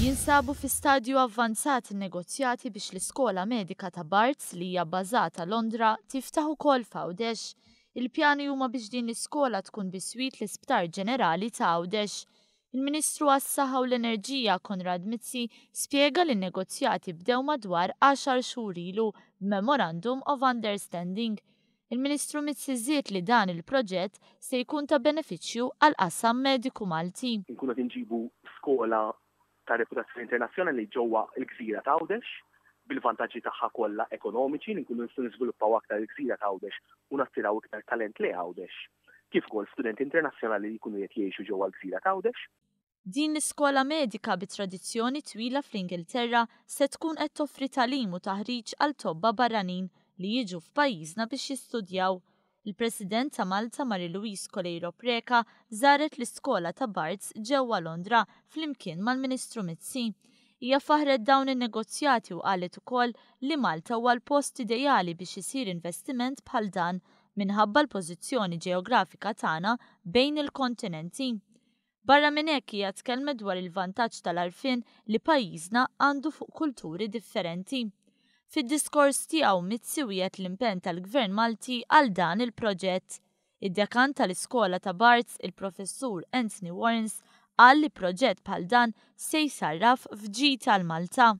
Jinsabu fi stadju avvanzat in-negozjati biex l-Iskola Medika ta' Barts li hija bbażata Londra tiftaħ ukoll f'Għawdex. Il-pjani huma biex din l-iskola tkun biswit l-Isptar Ġenerali ta' Għawdex. Il-Ministru għas-Saħħa u l-Enerġija Konrad Mizzi spjega li n-negozjati bdew madwar għaxar xhur ilu b'Memorandum of Understanding. Il-Ministru Mizzi żied li dan il-proġett se jkun ta' benefiċċju għall-qasam mediku Malti. Inkunu qed inġibu skola ta' reputazzjoni internazzjonali ġewwa l-gżira ta' Għawdex bil-vantaġġi tagħha kollha ekonomiċi li nkunu nistgħu niżviluppaw aktar il-gżira ta' Għawdex u nattiraw iktar talent lejn Għawdex kif ukoll studenti internazzjonali li jkunu qed jgħixu ġewwa l-gżira ta' Għawdex. Din l-iskola medika bi tradizzjoni twila fl-Ingilterra se tkun qed toffri tagħlim u taħriġ għal tobba barranin li jiġu f'pajjiżna biex jistudjaw. Il-President ta' Malta Marie Louise Coleiro Preca żaret l-iskola ta' Barts ġewwa Londra flimkien mal-Ministru Mizzi. Hija faħħret dawn in-negozjati u qalet ukoll li Malta huwa l-post ideali biex isir investiment bħal dan minħabba l-pożizzjoni ġeografika tagħna bejn il-kontinenti. Barra minn hekk hija tkellmet dwar il-vantaġġ tal-għarfien li pajjiżna għandu fuq kulturi differenti. Fid-diskors tiegħu Mizzi wiegħed l-impenn tal-Gvern Malti għal dan il-proġett. Id-Dekan tal-Iskola ta' Barts, il-Professur Anthony Warrens, qal li proġett bħal dan se jsarraf f'ġid għal Malta.